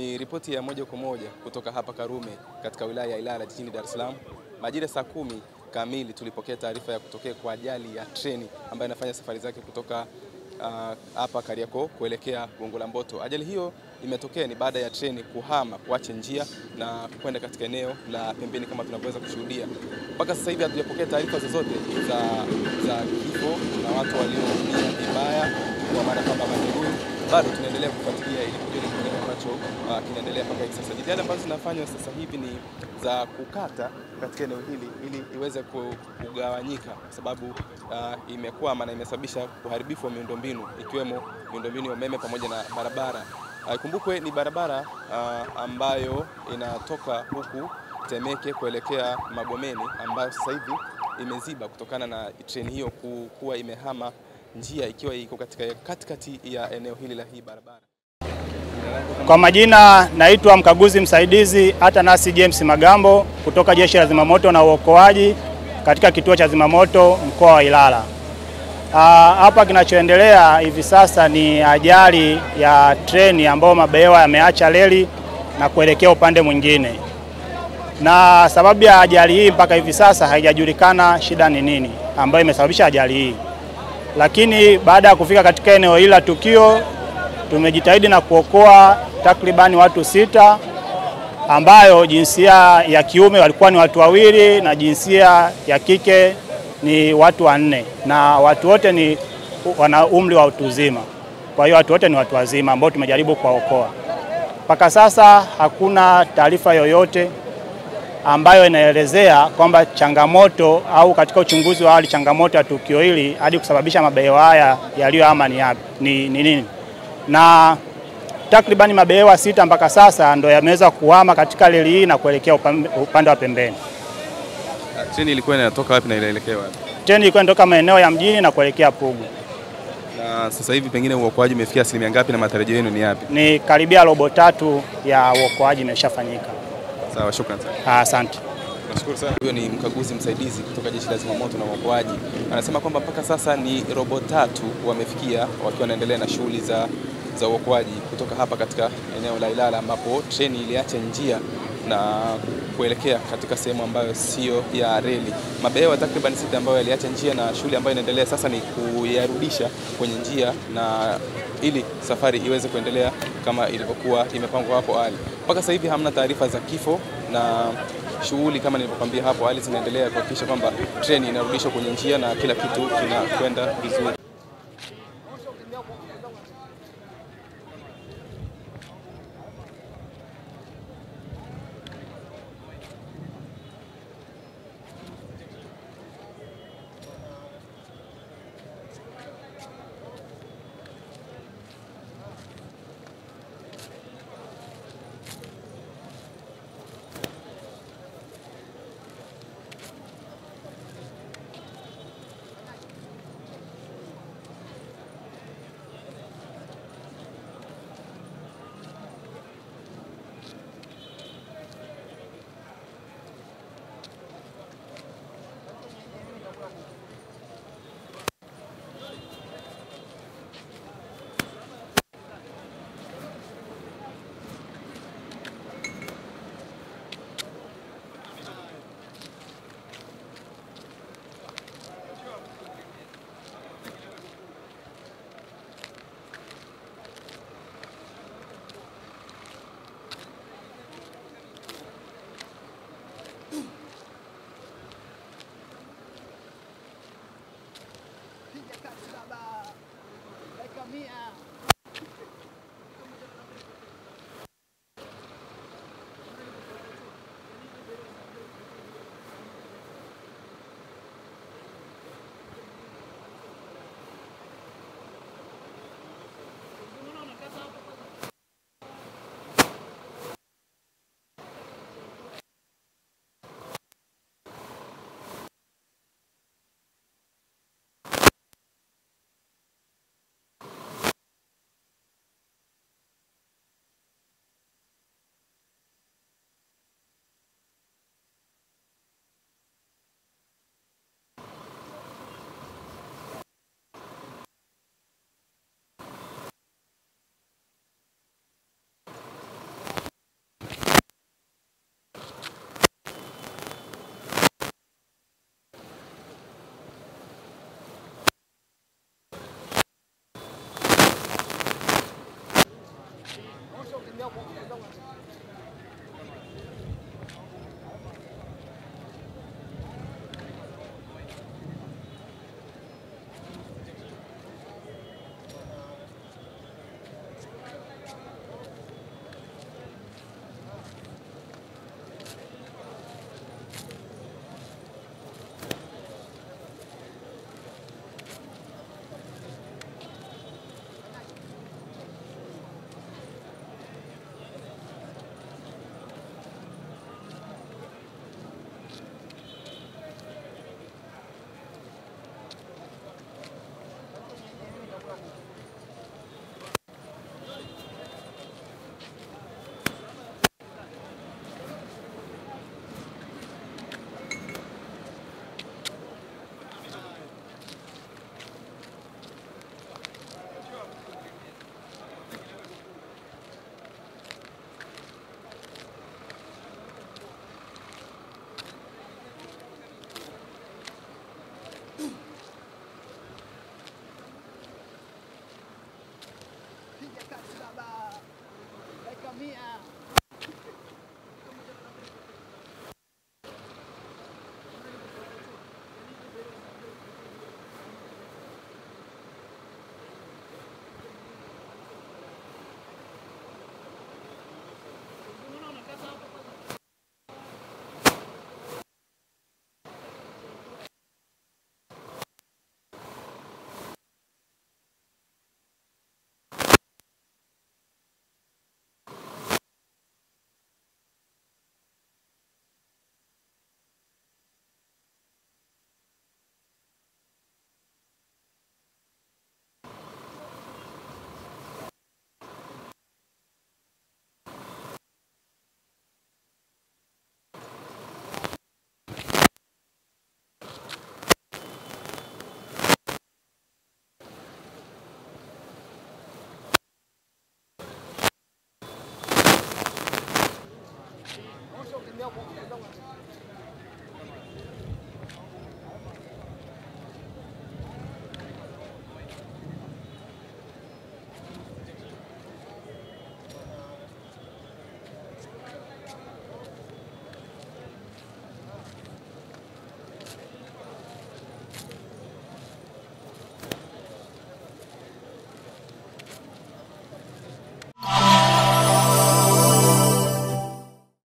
Ni ripoti ya moja kwa moja kutoka hapa Karume katika wilaya ya Ilala jijini Dar es Salaam. Majira saa 10 kamili tulipokea taarifa ya kutokea kwa ajali ya treni ambayo inafanya safari zake kutoka hapa Kariakoo kuelekea Gongo la Mboto. Ajali hiyo imetokea ni baada ya treni kuhama, kuacha njia na kwenda katika eneo la pembeni kama tunavyoweza kushuhudia. Mpaka sasa hivi hatujapokea taarifa zozote za kifo na watu walioumia vibaya, kwa maana kwamba majeruhi. Bado tunaendelea kufuatilia ili kujua ni nini ambacho kinaendelea mpaka hivi sasa. Jitihada ambazo zinafanywa sasa hivi ni za kukata katika eneo hili ili iweze kugawanyika, kwa sababu imekwama na imesababisha uharibifu wa miundombinu ikiwemo miundombinu ya umeme pamoja na barabara. Ikumbukwe ni barabara ambayo inatoka huku Temeke kuelekea Magomeni, ambayo sasa hivi imeziba kutokana na treni hiyo kuwa imehama njia ikiwa iko katika katikati ya eneo hili la hii barabara. Kwa majina naitwa mkaguzi msaidizi Atanasi James Magambo kutoka Jeshi la Zimamoto na Uokoaji katika kituo cha zimamoto mkoa wa Ilala. Hapa kinachoendelea hivi sasa ni ajali ya treni ambayo mabehewa yameacha reli na kuelekea upande mwingine. Na sababu ya ajali hii mpaka hivi sasa haijajulikana shida ni nini ambayo imesababisha ajali hii. Lakini baada ya kufika katika eneo hili la tukio tumejitahidi na kuokoa takribani watu 6 ambayo jinsia ya kiume walikuwa ni watu 2 na jinsia ya kike ni watu 4, na watu wote ni wana umri wa utu uzima. Kwa hiyo watu wote ni watu wazima ambao tumejaribu kuwaokoa. Mpaka sasa hakuna taarifa yoyote ambayo inaelezea kwamba changamoto au katika uchunguzi wa awali changamoto ya tukio hili hadi kusababisha mabehewa haya yaliyohama ni nini. Na takribani mabehewa 6 mpaka sasa ndio yameweza kuhama katika reli hii na kuelekea upande wa pembeni. Treni ilikuwa inatoka wapi na inaelekea wapi? Treni ilikuwa inatoka maeneo ya mjini na kuelekea Pugu. Na sasa hivi pengine uokoaji umefikia asilimia ngapi na matarajio yenu ni yapi? Ni karibia 3/4 ya uokoaji imeshafanyika. Sawa, shukrani sana. Asante. Nashukuru sana. Huyo ni mkaguzi msaidizi kutoka Jeshi la Zimamoto na Uokoaji. Anasema kwamba mpaka sasa ni 3/4 wamefikia wakiwa wanaendelea na shughuli za uokoaji kutoka hapa katika eneo la Ilala ambapo treni iliacha njia na kuelekea katika sehemu ambayo sio ya reli. Mabehewa takriban 6 ambayo yaliacha njia na shughuli ambayo inaendelea sasa ni kuyarudisha kwenye njia na ili safari iweze kuendelea kama ilivyokuwa imepangwa hapo awali. Mpaka sasa hivi hamna taarifa za kifo na shughuli kama nilivyokuambia hapo awali zinaendelea kuhakikisha kwamba treni inarudishwa kwenye njia na kila kitu kinakwenda vizuri. 不要。